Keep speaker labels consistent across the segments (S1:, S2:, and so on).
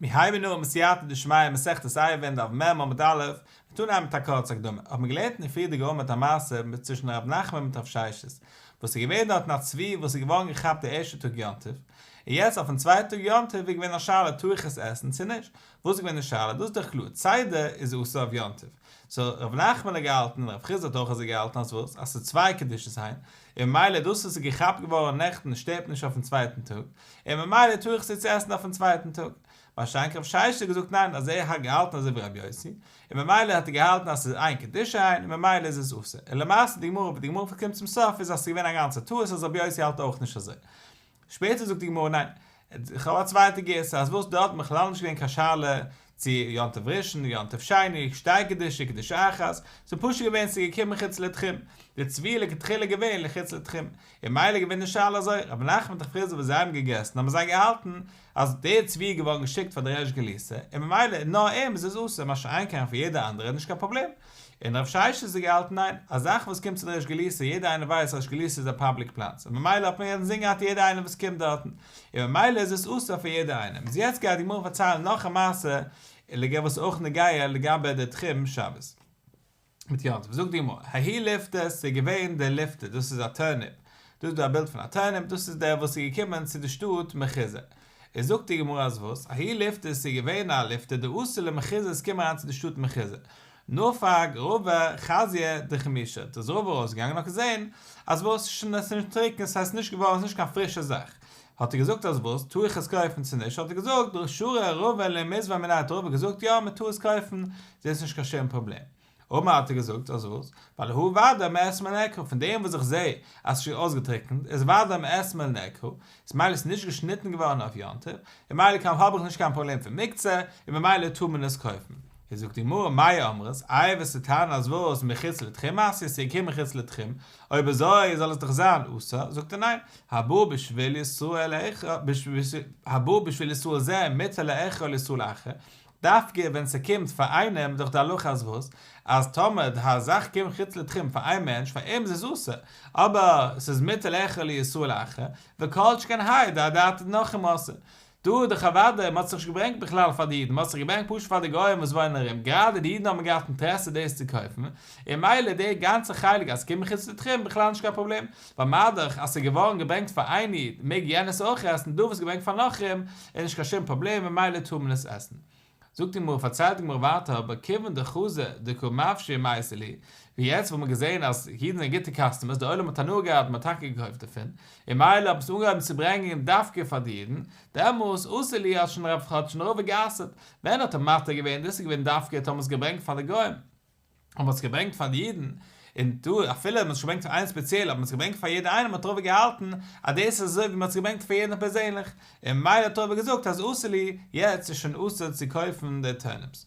S1: מיר הייבן אן בסייעתא דשמיא מסכת עירובין דף מ' עמוד א', מ'וועט אנהייבן מיט א קורצע הקדמה, האט מען געלערנט אין די פריערדיגע עמוד א מעשה מיט צווישן ר' נחמן מיט ר' ששת, וואס איז געווען דארטן א צבי וואס איז געווארן געכאפט די ערשטע טאג יום טוב, און יעצט אויפן צווייטע טאג יום טוב איז געווען א שאלה טאר איך עס עסן צו נישט, וואס איז געווען די שאלה, דאס איז דאך קלאר, צידה איז אסור אויף יום טוב, סאו ר' נחמן האט געהאלטן און ר' חסדא האט אויך אזוי געהאלטן אז וואס? אז ס'איז צוויי קדושת הן, און ממילא דאס וואס איז געכאפט געווארן נעכטן שטערט נישט אויפן צווייטן טאג, און ממילא טאר איך עס עסן אויפן צווייטן טאג. מה שאין כן רב ששת האט געזאגט ניין אז ער האט געהאלטן אזוי ווי רבי יוסי, און ממילא האט ער געהאלטן אז ס'איז איין קדושה הן און ממילא איז עס אסור. און למעשה די גמרא ווי די גמרא קומט צום סוף איז אז ס'איז געווען א גאנצע טעות אז רבי יוסי האלט אויך נישט אזוי. שפעטער זאגט די גמרא ניין, איך האב א צווייטע גירסא אז וואס דארט בכלל נישט געווען קיין שאלה צו יום טוב ראשון, יום טוב שני, שתי קדושה, קדושה אחת, ס'איז פשוט געווען ס'איז געקומען חוץ לתחום, די צבי לכתחילה געווען לחוץ לתחום, און מילא געווען די שאלה אזוי, רב נחמן מיט רב חסדא וואס זיי האבן געגעסן האבן זיי געהאלטן אז די צבי איז געווארן געשיקט פאר די ריש גלותא, און ממילא נאר אים איז עס אסור, מה שאין כן פאר יעדער אנדערע איז נישט קיין פראבלעם. און רב ששת האט געהאלטן ניין, א זאך וואס קומט צו די ריש גלותא, יעדער איינער ווייסט ריש גלותא איז א public פלאץ, און ממילא האט מען אינזין געהאט יעדער איינער וואס קומט דארטן, און ממילא איז עס אסור פאר יעדער איינעם. איז יעצט גייט די גמרא פארציילן נאך א מעשה לגבי וואס איז אויך נוגע לגבי די תחום שבת מיט יום טוב, זאגט די גמרא, ההוא לפתא, ס'איז געווען דער לפתא, דאס איז א turnip, דא איז דא א בילד פון א turnip, דאס איז דער וואס איז געקומען צו די שטאט מחוזא, איז זאגט די גמרא אז וואס? ההוא לפתא ס'איז געווען א לפתא דאתא למחוזא איז קומען אריין צו די שטאט מחוזא. נפק רבא חזייה דכמישא איז רבא ארויסגעגאנגען און האט געזען אז וואס? שוין עס איז נישט טרוקן ס'הייסט נישט געווארן ס'איז נישט קיין פרישע זאך. האט ער געזאגט אז וואס? טאר איך עס קויפן צו נישט? האט ער געזאגט שרא רבא למיזבן מיניה האט רבא געזאגט יא מ'טאר עס קויפן ס'איז נישט קיין שום פראבלעם. אמר האט ער געזאגט, אז וואס? ווייל הא ודאי מאתמול נעקרה, פון דעם וואס איך זע אז ס'איז שוין אויסגעטריקנט, איז ודאי מאתמול נעקרה, איז ממילא איז נישט געשניטן געווארן אויף יום טוב, און ממילא קיין האב איך נישט קיין פראבלעם פון מוקצה, און ממילא טאר מען עס קויפן. איז זאגט די גמרא, מאי אמרת, איי וועסטו טענה'ן אז וואס, מחוץ לתחום אתיא, ס'איז געקומען חוץ לתחום, אויב אזוי זאל עס דאך זיין אסור, זאגט ער ניין, הבא בשביל ישראל הבא בשביל ישראל זה מותר לאכול לישראל אחר, דווקא ווען ס'קומט פאר איינעם דורך די הלכה אז וואס? אז טאמער די זאך קומט חוץ לתחום פאר איין מענטש פאר אים איז עס אסור, אבער ס'איז מותר לאכול לישראל אחר, וכל שכן האי דאדעתא דנכרים אתא. דא איז דאך אוודאי, מ'האט עס נישט געברענגט בכלל פאר די אידן, מ'האט עס געברענגט פשוט פאר די גוים וואס וואוינען ארום, גראדע די אידן האבן געהאט אינטערעסע דאס צו קויפן, און מילא די גאנצע חלק אז ס'קומט מחוץ לתחום בכלל נישט קיין פראבלעם, ווייל מה דאך אז ס'איז געווארן געברענגט פאר איין איד מעג יענער עס אויך עסן, דא וואס געברענגט פאר נכרים איז נישט קיין שום פראבלעם ממילא טאר מען עס עסן. זאגט די גמרא פארציילט די גמרא ווייטער אבער כיוון דחזו דקא מבשי ומייתי להו, ווי יעצט וואס מ'האט געזען אז אידן זענען גוטע customers די עולם האט הנאה געהאט מ'האט טאקע געקויפט דערפון, און מילא האט מען עס אנגעהויבן צו ברענגען דווקא פאר די אידן, דעמאלס אסר להו האט שוין רב האט שוין רבא גע'אסר'ט, ווען האט ער מתיר געווען דאס איז געווען דווקא האט מען עס געברענגט פאר די גוים. און מ'האט עס געברענגט פאר די אידן, און דא אפילו מ'האט עס געברענגט פאר איינעם ספעציעל, אבער מ'האט עס געברענגט פאר יעדער איינעם האט רבא געהאלטן אז דאס איז אזוי ווי מ'האט עס געברענגט פאר יעדן פערזענליך, און ממילא האט רבא געזאגט אז אסר להו, יעצט איז שוין אסור צו קויפן די turnips.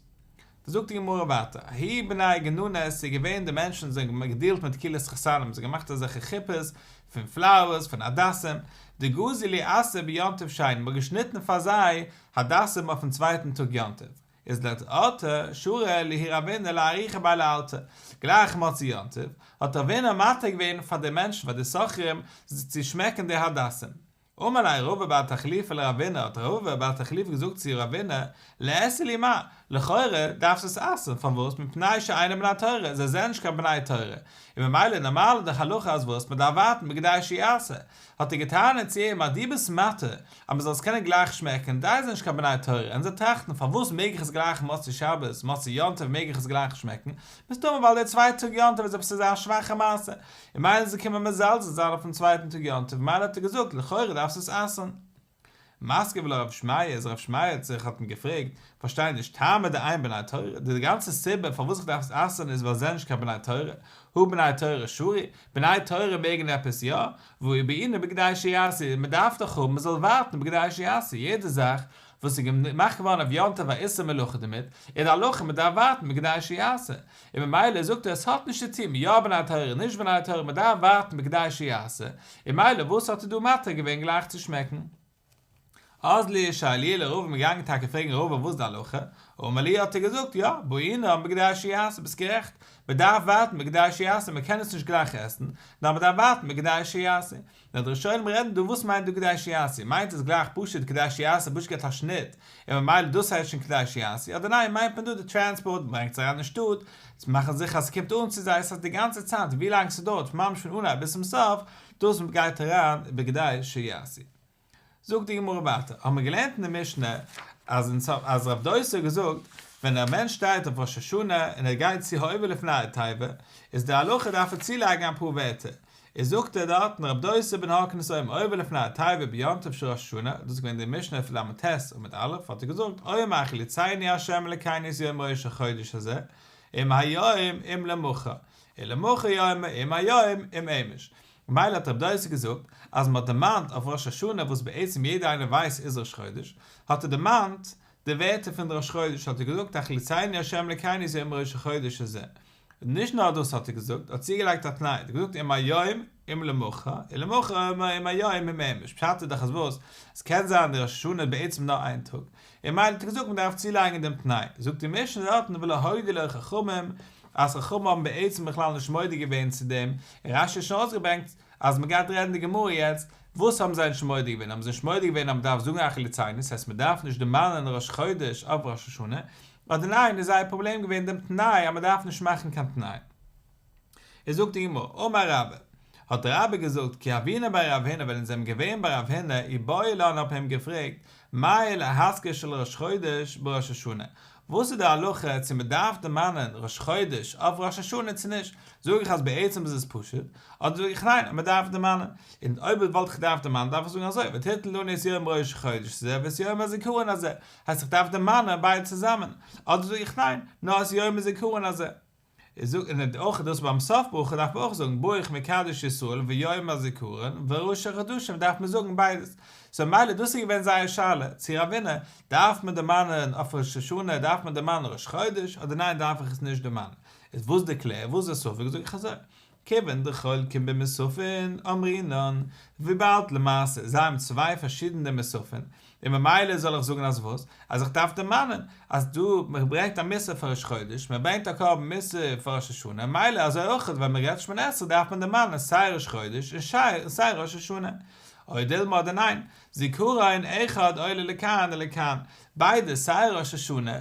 S1: זאגט די גמרא ווייטער, ההוא בני גננא עס איז געווען די מענטשן זיי האבן געדילט מיט כילות חתנים, זיי האבן געמאכט אזעלכע חופות פון flowers, פון הדסים, דגזו להו אסא ביום טוב שני, מ'האט געשניטן פאר זיי הדסים אויפן צווייטן טאג יום טוב, איז לתורתא שרא להו רבינא לארוכי ביה לאלתר, גלייך מוצאי יום טוב, האט רבינא מתיר געווען פאר די מענטשן פאר די סוחרים צו שמעקן די הדסים. אמר ליה רבא בר תחליפא לרבינא האט רבא בר תחליפא געזאגט צו רבינא, ליאסור להו מר, לכאורה דארפסט עס אסר'ן, פארוואס? מפני שאינם בני תורה, זיי זענען נישט קיין בני תורה, און ממילא נארמאל איז דאך הלכה אז וואס? מען דארף ווארטן בכדי שיעשה, האט ער געטענה'ט צו אים אז דו ביסט מתיר אז מען זאל עס קענען גלייך שמעקן, דיי זענען נישט קיין בני תורה און זיי טראכטן פארוואס מעג איך עס גלייך מוצאי שבת, מוצאי יום טוב מעג איך עס גלייך שמעקן, מסתמא ווייל דער צווייטע טאג יום טוב איז עפעס אזא שוואכע מעשה, און מילא זיי קומען מזלזל זיין אויפן צווייטן טאג יום טוב, מילא האט ער געזאגט לכאורה דארפסט עס אסר'ן. מתקיף לה רב שמעיה איז רב שמעיה האט זיך האט אים געפרעגט, פארשטיי נישט, טעמא דאין בני תורה, די גאנצע סיבה פארוואס איך דארף עס אסר'ן איז ווייל זיי זענען נישט קיין בני תורה, הא בני תורה שרי, בני תורה מעגן עפעס יא, והא בעינן בכדי שיעשו, מען דארף דאך האבן מען זאל ווארטן בכדי שיעשו, יעדע זאך וואס איז געמאכט געווארן אויף יום טוב א איסור מלאכה דערמיט, איז די הלכה מען דארף ווארטן בכדי שיעשו, און ממילא זאגט ער עס האט נישט צו טון מיט יא בני תורה נישט בני תורה מען דארף ווארטן בכדי שיעשו, און מילא וואס האט ער דא מתיר געווען גלייך צו שמעקן? אזלו שאילוה לרבא מ'איז געגאנגען טאקע פרעגן רבא וואס די הלכה, אמר להו האט ער געזאגט יא, בעינן בכדי שיעשו ביסט גערעכט, מען דארף ווארטן בכדי שיעשו מען קען עס נישט גלייך עסן, נאר מען דארף ווארטן בכדי שיעשו. נאר די ראשונים רעדן דא וואס מיינט דא כדי שיעשו, מיינט עס גלייך פשוט כדי שיעשו פשוט געבט א שניט און ממילא דאס הייסט שוין כדי שיעשו, אדער ניין מיינט מען דא די טרענספארט מען ברענגט עס אריין אין שטאט, צו מאכן זיכער אז ס'קומט אן צו זיי, ס'הייסט די גאנצע צייט ווי לאנג ס'דויערט ממש פון אנהייב ביז צום סוף, דאס גייט אריין בכדי שיעשו. זאגט די גמרא ווייטער, האבן מיר געלערנט אין די משנה אז אז רב דוסא האט געזאגט, ווען א מענטש שטייט אויף ראש השנה און ער גייט צו העובר לפני התיבה, איז די הלכה דארף ער צולייגן אפאר ווערטער, איז זאגט ער דארטן רב דוסא בן הרכינס אומר העובר לפני התיבה ביום טוב של ראש השנה, דאס איז געווען די משנה פון ל"ט עמוד א', האט ער געזאגט, אומר החליצנו ה' אלקינו את יום ראש החודש הזה, אם היום אם למחר, ולמחר הוא אומר אם היום אם אמש. ממילא האט רב דוסא געזאגט אז מען האט דערמאנט אויף ראש השנה וואס בעצם יעדער איינער ווייסט איז ראש חודש, האט ער דערמאנט די ווערטער פון די ראש חודש האט ער געזאגט החליצנו ה' אלקינו את יום ראש החודש הזה, נישט נאר דאס האט ער געזאגט, ער האט צוגעלייגט א תנאי, ער האט געזאגט אם היום אם למחר, ולמחר הוא אומר אם היום אם אמש, פשט איז דאך אז וואס? עס קען זיין די ראש השנה איז בעצם נאר איין טאג, און ממילא האט ער געזאגט מען דארף צולייגן דעם תנאי, זאגט די משנה דארטן ולא הודו לו חכמים, אז חכמים האבן בעצם בכלל נישט מודה געווען צו דעם, און רש"י האט שוין אויסגעברענגט אז מען גייט רעדן די גמרא יעצט, וואס האבן זיי נישט מודה געווען, האבן זיי נישט מודה געווען אז מען דארף זאגן החליצנו, ס'הייסט מען דארף נישט דערמאנען ראש חודש אויף ראש השנה, אדער ניין איז זייער פראבלעם געווען דעם תנאי אז מען דארף נישט מאכן קיין תנאי. איז זאגט די גמרא, אמר רבה, האט רבה געזאגט, כי הוינן בי רב הונא ווען אונז זענען געווען ביי רב הונא איבעיא לן האט מען אים געפרעגט, מהו להזכיר של ראש חודש בראש השנה, וואס איז די הלכה צו מען דארף דערמאנען ראש חודש אויף ראש השנה צו נישט, זאג איך אז בעצם איז עס פשוט, אדער זאג איך ניין אז מען דארף דערמאנען, און אויב וואלט איך געדארפט דערמאנען דארף איך זאגן אזוי, ותתן לנו את יום ראש חודש הזה ואת יום הזיכרון הזה, הייסט איך דארף דערמאנען ביידע צוזאמען, אדער זאג איך ניין, נאר את יום הזיכרון הזה. איז זאג און אויך דאס ביים סוף ברכה דארף מען אויך זאגן ברוך מקדש ישראל ויום הזיכרון וראש החדשים דארף מען זאגן ביידעס, סאו מילא דאס איז געווען זייער שאלה צו רב הונא דארף מען דערמאנען אויף ראש השנה דארף מען דערמאנען ראש חודש אדער ניין דארף איך עס נישט דערמאנען, איז וואס די קלער וואס די ספק זאג איך אזוי כיוון דחולקין במוספין אמרינן וויבאלד למעשה זיי האבן צוויי פארשידענע מוספין און ממילא זאל איך זאגן אז וואס? אז איך דארף דערמאנען אז דא מען ברענגט א מוסף פאר ראש חודש, מען ברענגט א קרבן מוסף פאר ראש השנה, מילא אזוי אויך ווען מען רעדט שמונה עשרה דארף מען דערמאנען סיי ראש חודש און סיי ראש השנה. או דילמא אדער ניין, זיכרון אחד עולה לכאן ולכאן, ביידע סיי ראש השנה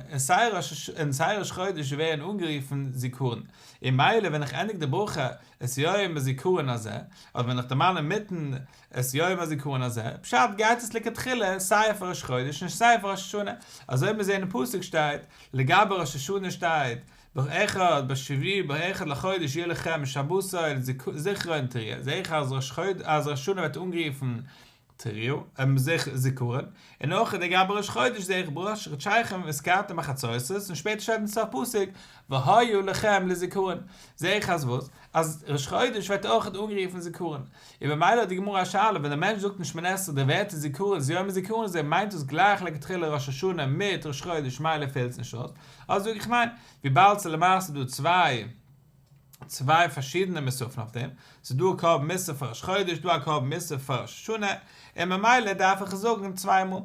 S1: און סיי ראש חודש ווערן אנגערופן זיכרון, און מילא ווען איך ענדיג די ברכה את יום הזיכרון הזה, אדער ווען איך דערמאן אינמיטן את יום הזיכרון הזה, פשט גייט עס לכתחילה סיי פאר ראש חודש און סיי פאר ראש השנה, אזוי מיר זעהן אין פסוק שטייט, לגבי ראש השנה שטייט, באחד בשביעי באחד לחודש יהיה לכם שבתון זכרון תרועה, זעה איך אז ראש השנה ווערט אנגערופן תרועה, זיכרון, און אויך לגבי ראש חודש זעה איך בראש חדשיכם ותקעתם בחצוצרות און שפעטער שטייט אין סוף פסוק והיה לכם לזיכרון, זעה איך אז וואס? אז ראש חודש ווערט אויך אנגערופן זיכרון, און ממילא האט די גמרא א שאלה, ווען דער מענטש זאגט אין שמונה עשרה די ווערטער זיכרון את יום הזיכרון הזה מיינט דאס גלייך לכתחילה ראש השנה מיט ראש חודש מילא פעלט עס נישט אויס, אדער זאג איך ניין, וויבאלד ס'איז למעשה דא צוויי צוויי פארשידענע מוספים אויף דעם, ס'איז דא א קרבן מוסף פאר ראש חודש, דא א קרבן מוסף פאר ראש השנה, און ממילא דארף איך עס זאגן צוויי מאל.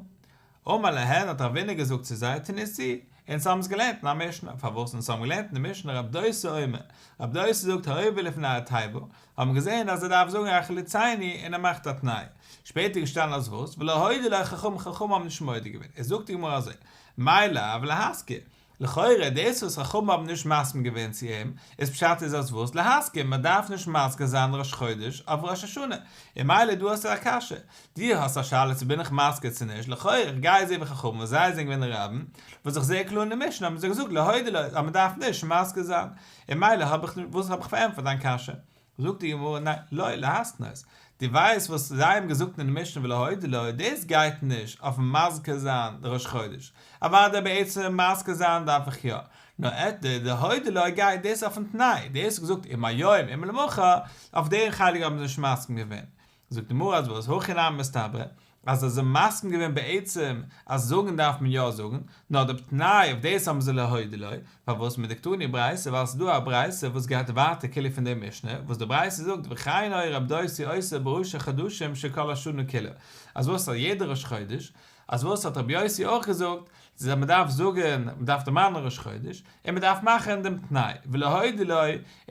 S1: אמר להן האט רב הונא געזאגט צו זיי תניתוה, אונז האבן עס געלערנט אין א משנה, פארוואס אונז האבן געלערנט אין די משנה רב דוסא אומר, רב דוסא זאגט העובר לפני התיבה, האבן מיר געזען אז ער דארף זאגן החליצנו און ער מאכט א תנאי, שפעטער איז געשטאנען אז וואס, ולא הודו לו חכמים חכמים האבן נישט מודה געווען, איז זאגט די גמרא אזוי, מאי לאו להזכיר, לכאורה דאס וואס חכמים האבן נישט מסכים געווען צו אים, איז פשט איז אז וואס? להזכיר, מען דארף נישט מזכיר זיין ראש חודש אויף ראש השנה, און מילא דא האסטו א קשיא, דו האסט א שאלה צו בין איך מזכיר צו נישט, לכאורה איך גיי אזוי ווי חכמים וואס זיי זענען געווען די רבים, וואס איך זעה קלאר אין די משנה האבן זיי געזאגט לא הודו לו אז מען דארף נישט מזכיר זיין, און מילא האב איך וואס האב איך פארענטפערט דיין קשיא? זאגט די גמרא ניין, לא להתנות, דו ווייסט וואס זיי האבן געזאגט אין די משנה ולא הודו לו, דאס גייט נישט אויפן מזכיר זיין די ראש חודש, אוודאי בעצם מזכיר זיין דארף איך יא, נאר די די הודו לו גייט דאס אויפן תנאי, דאס געזאגט אם היום אם למחר, אויף דעם חלק האבן זיי נישט מסכים געווען, זאגט די גמרא אז וואס הכי נמי מסתברא אז זיי זענען מסכים געווען בעצם אז זאגן דארף מען יא זאגן, נאר די תנאי אויף דאס האבן זיי לא הודו לו, פארוואס מדקתני ברייתא ווייל ס'איז דא א ברייתא וואס גייט ווייטער כאילו פון די משנה וואס די ברייתא זאגט וכן היה רב דוסא עושה בראשי חדשים של כל השנה כולה אז וואס אז יעדע ראש חודש. אז וואס האט רבי יוסי אויך געזאגט, אז מען דארף זאגן, מען דארף דערמאנען ראש חודש, און מען דארף מאכן דעם תנאי, ולא הודו לו,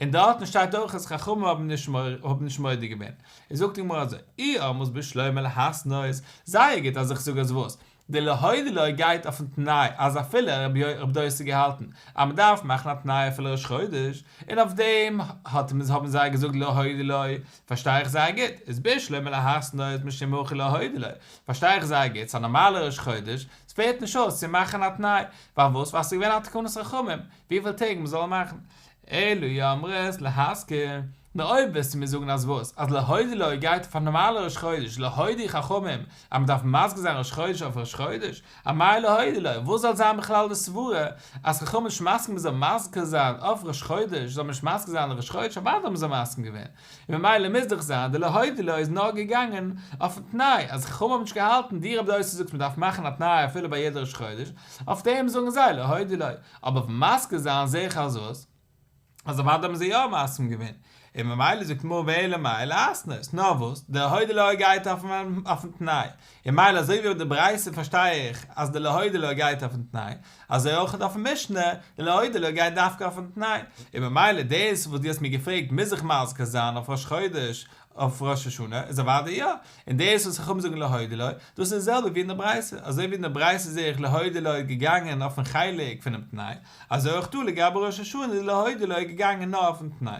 S1: און דארטן שטייט אויך אז חכמים האבן נישט האבן נישט מודה געווען. איז זאגט די גמרא אזוי, אי אמרת בשלמא להתנות, זייער גוט אז איך זאג אז וואס? די לא הודו לו גייט אויפן תנאי אז אפילו רב דוסא האט געהאלטן אז מען דארף מאכן א תנאי אפילו ראש חודש, און אויף דעם האט האבן זיי געזאגט לא הודו לו, פארשטיי איך זייער גוט, איז בשלמא להתנות משום הכי לא הודו לו, פארשטיי איך זייער גוט, ס'איז א נארמאלע ראש חודש, ס'פעלט נישט אויס צו מאכן א תנאי, פארוואס? ווייל ס'איז געווען א תקנת חכמים וויפיל טעג מ'זאל מאכן. אלא אי אמרת להזכיר, נאר אויב וועסטו מיר זאגן אז וואס? אז לא הודו לו גייט אויף א נארמאלע ראש חודש, לא הודו חכמים אז מ'דארף מזכיר זיין ראש חודש אויף ראש חודש, אמאי לא הודו לו, וואס זאל זיין בכלל די סברה אז חכמים נישט מסכים מ'זאל מזכיר זיין אויף ראש חודש, זאל מען נישט מזכיר זיין ראש חודש, אוודאי האבן זיי מסכים געווען, און ממילא מוז דאך זיין די לא הודו לו איז נאר געגאנגען אויפן תנאי אז חכמים האבן נישט געהאלטן דו רב דוסא זאגסט מ'דארף מאכן א תנאי אפילו ביי יעדע ראש חודש, אויף דעם זאגן זיי לא הודו לו, אבער אויף מזכיר זיין זעה איך אז וואס? אז אוודאי האבן זיי יא מסכים געווען, און ממילא זאגט די גמרא ואלא מאי להתנות, נאר וואס, די הודו לו גייט אויפן תנאי, און ממילא אזוי ווי אויף די ברייתא פארשטיי איך אז די לא הודו לו גייט אויפן תנאי, אזוי אויך אויפן משנה, די לא הודו לו גייט דווקא אויפן תנאי, און ממילא דאס וואס דו האסט מיר געפרעגט מוז איך מזכיר זיין אויף ראש חודש אויף ראש השנה, איז אוודאי יא, און דאס וואס חכמים זאגן לא הודו לו, דאס איז די זעלבע ווי אין די ברייתא, אזוי ווי אין די ברייתא זעה איך לא הודו לו איז געגאנגען אויפן חלק פונעם תנאי, אזוי אויך דא לגבי ראש השנה איז לא הודו לו געגאנגען נאר אויפן תנאי.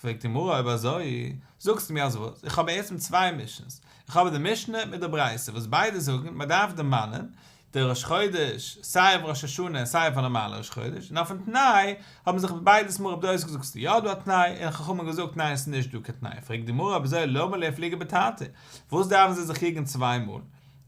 S1: פרעגט די גמרא אויב אזוי זאגסטו מיר אז וואס? איך האב בעצם צוויי משנה'ס, איך האב די משנה מיט די ברייתא וואס ביידע זאגן מען דארף דערמאנען די ראש חודש סיי אויף ראש השנה און סיי אויף א נארמאלע ראש חודש, און אויפן תנאי האבן זיך ביידעס מאל רב דוסא געזאגט ס'איז יא דא א תנאי און חכמים געזאגט ניין ס'איז נישט דא קיין תנאי, פרעגט די גמרא אויב אזוי למה ליפלוגו בתרתי, וואס דארפן זיי זיך קריגן צוויי מאל?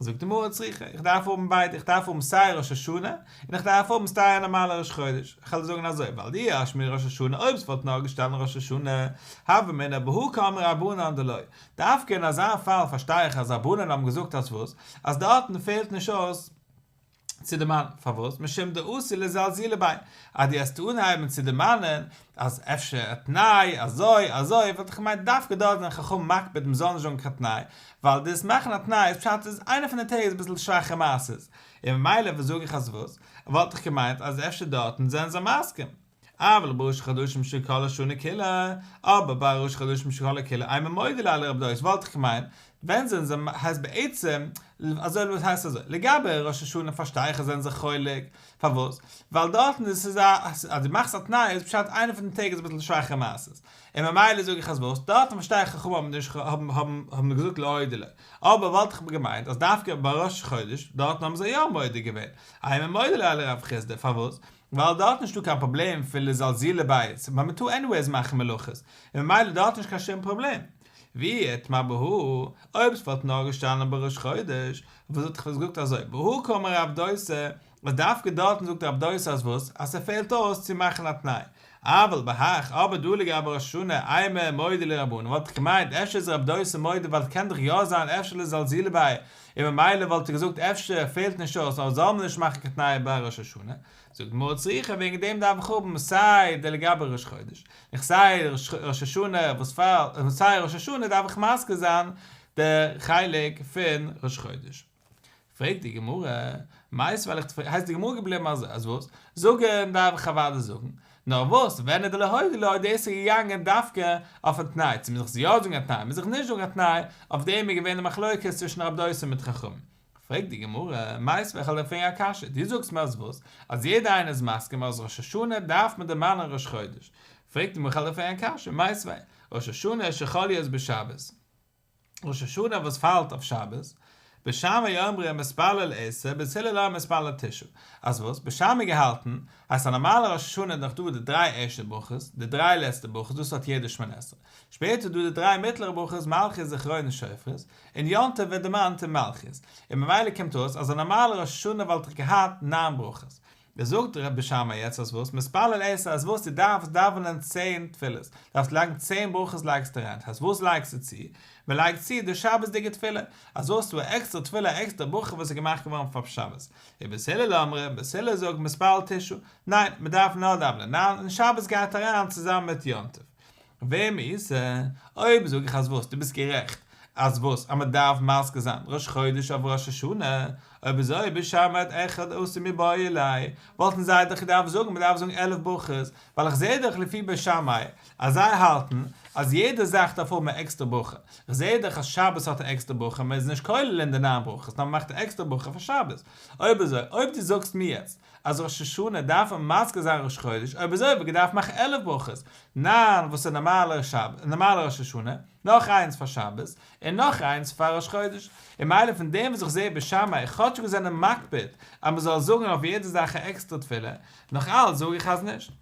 S1: זאגט די גמרא צריכא, איך דארף האבן ביידע, איך דארף האבן סיי ראש השנה, און איך דארף האבן סיי א נארמאלע ראש חודש. איך וועל זאגן אזוי, ווייל דאי אשמעינן ראש השנה, אויב ס'וואלט נאר געשטאנען ראש השנה, הוה אמינא בהא קאמרי רבנן דלא. דווקא אין אזא פאל פארשטיי איך אז רבנן האבן געזאגט אז וואס? אז דארטן פעלט נישט אויס צו דערמאנען. פארוואס? משום דאתי לזלזולי ביה. אז דו וועסט אנהייבן צו דערמאנען אז אפשר א תנאי, אזוי, אזוי, וואלט איך געמיינט דווקא דארט זענען חכמים מקפיד מ'זאל נישט זאגן קיין תנאי, ווייל דאס מאכן א תנאי איז פשט אז איינע פון די טעג איז אביסל שוואכע מעשות, און ממילא וואס זאג איך אז וואס, וואלט איך געמיינט אז אפשר דארטן זענען זיי מסכים. אבל בראשי חדשים של כל השנה כולה, אבער ביי ראשי חדשים של כל כולה, אימא מודה ליה לרב דוסא וואלט איך געמיינט, ווען זענען זיי, הייסט בעצם, אזוי וואס הייסט אזוי, לגבי ראש השנה פארשטיי איך אז זענען זיך חולק, פארוואס? ווייל דארטן איז עס א, אז דו מאכסט א תנאי איז פשט איינע פון די טעג איז אביסל שוואכע מעשות, און ממילא זאג איך אז וואס, דארטן פארשטיי איך חכמים האבן נישט האבן האבן האבן געזאגט לא הודו לו, אבער וואלט איך געמיינט אז דווקא ביי ראש חודש דארטן האבן זיי יא מודה געווען, אימא מודה ליה לרב חסדא, פארוואס? ווייל דארט נישטא קיין פראבלעם פון לזלזולי ביה, ווייל מען טאר עניוועיס מאכן מלאכות, און ממילא דארט נישט קיין שום פראבלעם. ואי איתמר בהא, אויב ס'וואלט נאר געשטאנען בראש חודש, וואלט איך געזאגט אזוי, בהא קאמר רב דוסא, אז דווקא דארטן זאגט רב דוסא אז וואס? אז ס'פעלט אויס צו מאכן א תנאי. אבל בהך, אבער דא לגבי ראש השנה, אימא מודה ליה לרבנן, וואלט איך געמיינט אפשר איז רב דוסא מודה ווייל ס'קען דאך יא זיין אפשר לזלזולי ביה, און ממילא וואלט איך געזאגט אפשר פעלט נישט אויס נאר זאל מען נישט מאכן קיין תנאי ביי ראש השנה. זאגט די גמרא צריכא וועגן דעם דארף איך האבן סיי די לגבי ראש חודש, און סיי ראש השנה וואס פאלט, און סיי ראש השנה דארף איך מזכיר זיין די חלק פון ראש חודש. פרעגט די גמרא, מיתיבי וועל איך הייסט די גמרא געבליבן אזוי, אז וואס? זאגן דארף איך אוודאי זאגן, נאר וואס, ווען איז די לא הודו לו, דאס איז געגאנגען דווקא אויפן תנאי, צו מוז איך יא זאגן א תנאי, מוז איך נישט זאגן א תנאי, אויף דעם איז געווען די מחלוקת צווישן רב דוסא מיט חכמים. פרעגט די גמרא, מיתיבי איך וועל דיר פרעגן א קשיא, דו זאגסט מיר אז וואס? אז יעדער איינער איז מסכים אז ראש השנה דארף מען דערמאנען ראש חודש, פרעגט די גמרא איך וועל דיר פרעגן א קשיא, מיתיבי, ראש השנה שחל להיות בשבת, ראש השנה וואס פאלט אויף שבת, בית שמאי אומרים מתפלל עשר, בית הלל אומרים מתפלל תשעה. אז וואס? בית שמאי געהאלטן אז א נארמאלע ראש השנה איז נאך דא די דריי ערשטע ברכות, די דריי לעצטע ברכות, דאס האט יעדער שמונה עשרה. שפעטער איז דא די דריי מיטלערע ברכות מלכיות זכרונות שופרות, און יום טוב ווערט דערמאנט אין מלכיות. און ממילא קומט אויס אז א נארמאלע ראש השנה וואלט איך געהאט ניין ברכות. זאגט ר' בית שמאי יעצט אז וואס? מתפלל עשר אז וואס דו דארפסט דאווענען צען תפילות, דארפסט לייגן צען ברכות לייגסטו אריין, אז וואס לייגסטו צו? מען לייגט צו די שבת'דיגע תפילה, אז וואס ס'דא א עקסטערע תפילה א עקסטערע ברכה וואס איז געמאכט געווארן פאר שבת, ובית הלל אומרים, בית הלל זאגט מתפלל תשעה, ניין, מען דארף נאר דאווענען ניין, און שבת גייט אריין צוזאמען מיט יום טוב. ורמי איתא, אויב זאג איך אז וואס, דו ביסט גערעכט, אז וואס? אז מען דארף מזכיר זיין ראש חודש אויף ראש השנה? אויב אזוי בית שמאי עד אחד עשר מיבעי ליה, וואלטן זיי דאך געדארפט זאגן מען דארף זאגן עלף ברכות, ווייל איך זעה דאך לפי בית שמאי אז זיי האלטן אז יעדע זאך דארף האבן א עקסטער ברכה, איך זעה דאך אז שבת האט א עקסטער ברכה, מען איז נישט כולל אין די ניין ברכות נאר מען מאכט א עקסטער ברכה פאר שבת, אויב אזוי אויב דו זאגסט מיר יעצט אז ראש השנה דארף מען מזכיר זיין ראש חודש, אויב אזוי וואלט געדארפט מאכן עלף ברכות, ניין וואס איז נארמאלע שבת, נארמאלע ראש השנה, נאך איינס פאר שבת, און נאך איינס פאר ראש חודש, און ממילא פון דעם וואס איך זעה בית שמאי כאטשיג זיי זענען מקפיד אז מען זאל זאגן אויף יעדע זאך א עקסטערע תפילה, נאך אלץ זאג איך אז נישט.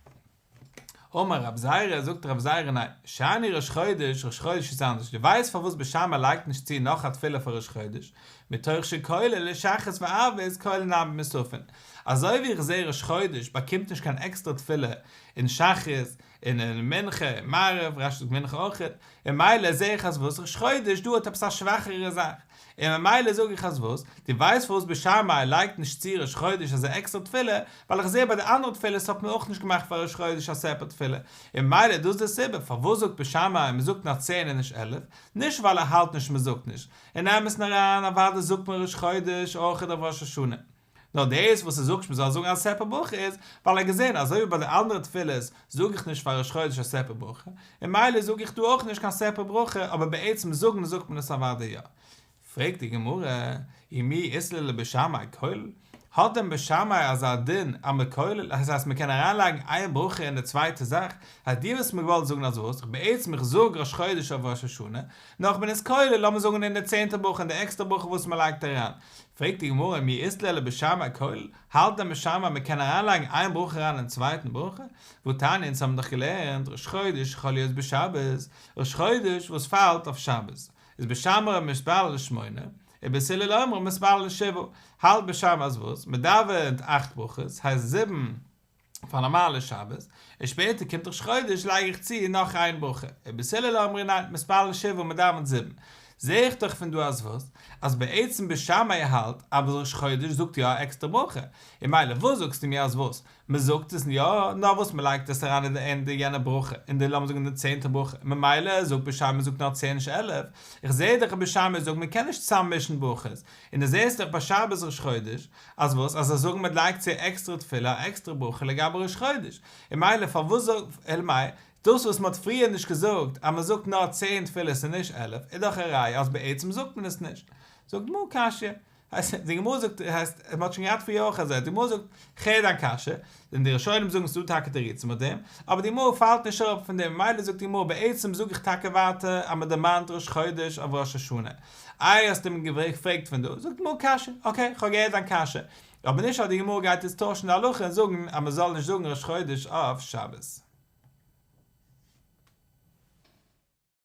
S1: אמר רב זירא, זאגט רב זירא ניין, שאני ראש חודש, ראש חודש איז אנדערש, דו ווייסט פארוואס בית שמאי לייגט נישט צו נאך א תפילה פאר ראש חודש, מתוך שכולל לשחרית וערבית כולל נמי במוספין, אזוי ווי איך זעה ראש חודש באקומט נישט קיין עקסטערע תפילה אין שחרית און אין מנחה און מעריב, רש"י זאגט מנחה אויכעט, און ממילא זעה איך אז וואס ראש חודש דא האט עפעס א שוואכערע זאך, און ממילא זאג איך אז וואס, דו ווייסט פארוואס בית שמאי לייגט נישט צו ראש חודש אזא עקסטערע תפילה, ווייל איך זעה ביי די אנדערע תפילות האט מען אויך נישט געמאכט פאר ראש חודש א סעפערט תפילה, און ממילא דאס איז די סיבה פארוואס זאגט בית שמאי מען זאגט נאר צען און נישט עלף, נישט ווייל ער האלט נישט מען זאגט נישט, אין אמת'ן אריין אוודאי זאגט מען ראש חודש אויכעט אויף ראש השנה. נאר דאס וואס ער זאגט מ'זאל זאגן א סעפערט ברכה איז ווייל ער האט געזען אזוי ווי ביי די אנדערע תפילות זאג איך נישט פאר ראש חודש א סעפערט ברכה, און ממילא זאג איך דא אויך נישט קיין סעפערט ברכה, אבער בעצם זאגן זאגט מען עס אוודאי יא. פרעגט די גמרא, ומי אית להו לבית שמאי כולל? האט דען בית שמאי אזא דין אז מען כולל, דאס הייסט מען קען אריינלייגן איין ברכה אין די צווייטע זאך, אז דו וואלסט מיר געוואלט זאגן אז וואס, בעצם איך זאג ראש חודש אויף ראש השנה, נאר איך בין עס כולל לאמיר זאגן אין די צענטע ברכה אין די עקסטערע ברכה וואס מען לייגט אריין, פרעגט די גמרא מי אית להו לבית שמאי כולל, האלט דען בית שמאי מען קען אריינלייגן איין ברכה אריין אין צווייטן ברכה? והתניא אונז האבן דאך געלערנט ראש חודש שחל להיות בשבת, ראש חודש וואס פאלט אויף שבת, איז בית שמאי אומרים מתפללין שמונה, ובית הלל אומרים מתפללין שבעה, האלט בית שמאי אז וואס? מען דאווענט אכט ברכות, הייסט זיבן פאר נארמאלע שבת, און שפעטער קומט ראש חודש לייג איך צו נאך איין ברכה, ובית הלל אומרים ניין, מתפללין שבעה מען דאווענט זיבן, זעה איך דאך פון דא אז וואס? אז בעצם בית שמאי האלט אז ראש חודש זאגט יא א עקסטערע ברכה, און ממילא וואס זאגסטו מיר אז וואס? מען זאגט עס יא, נאר וואס מען לייגט עס אריין אין די אין די יענע ברכה, אין די לאמיר זאגן אין די צענטע ברכה, ממילא זאגט בית שמאי מען זאגט נאר צען נישט עלף, איך זעה דאך אז בית שמאי זאגט מען קען נישט צוזאם מישן ברכות, און דו זעסט דאך ביי שבת ראש חודש, אז וואס? אז זיי זאגן מען לייגט צו א עקסטערע תפילה א עקסטערע ברכה לגבי ראש חודש, און ממילא פארוואס זאג אלא מאי, דאס וואס מען האט פריער נישט געזאגט אז מען זאגט נאר צען תפילות און נישט עלף איז דאך א ראיה אז בעצם זאגט מען עס נישט. זאגט די גמרא קשיא, הייסט די גמרא זאגט הייסט מען האט שוין געהאט פריער אויך אזוי, די גמרא זאגט כ'הער דיין קשיא, און די ראשונים זאגן ס'דא טאקע תירוצים אויף דעם, אבער די גמרא פאלט נישט אראפ פון דעם, ממילא זאגט די גמרא בעצם זאג איך טאקע ווייטער אז מען דערמאנט ראש חודש אויף ראש השנה. איי האסטו מיר געפרעגט פון דא, זאגט די גמרא קשיא, אקעי כ'האב געהערט דיין קשיא, אבער נישט אז די גמרא גייט יעצט טוישן די הלכה און זאגן אז מען זאל נישט זאגן ראש חודש אויף שבת.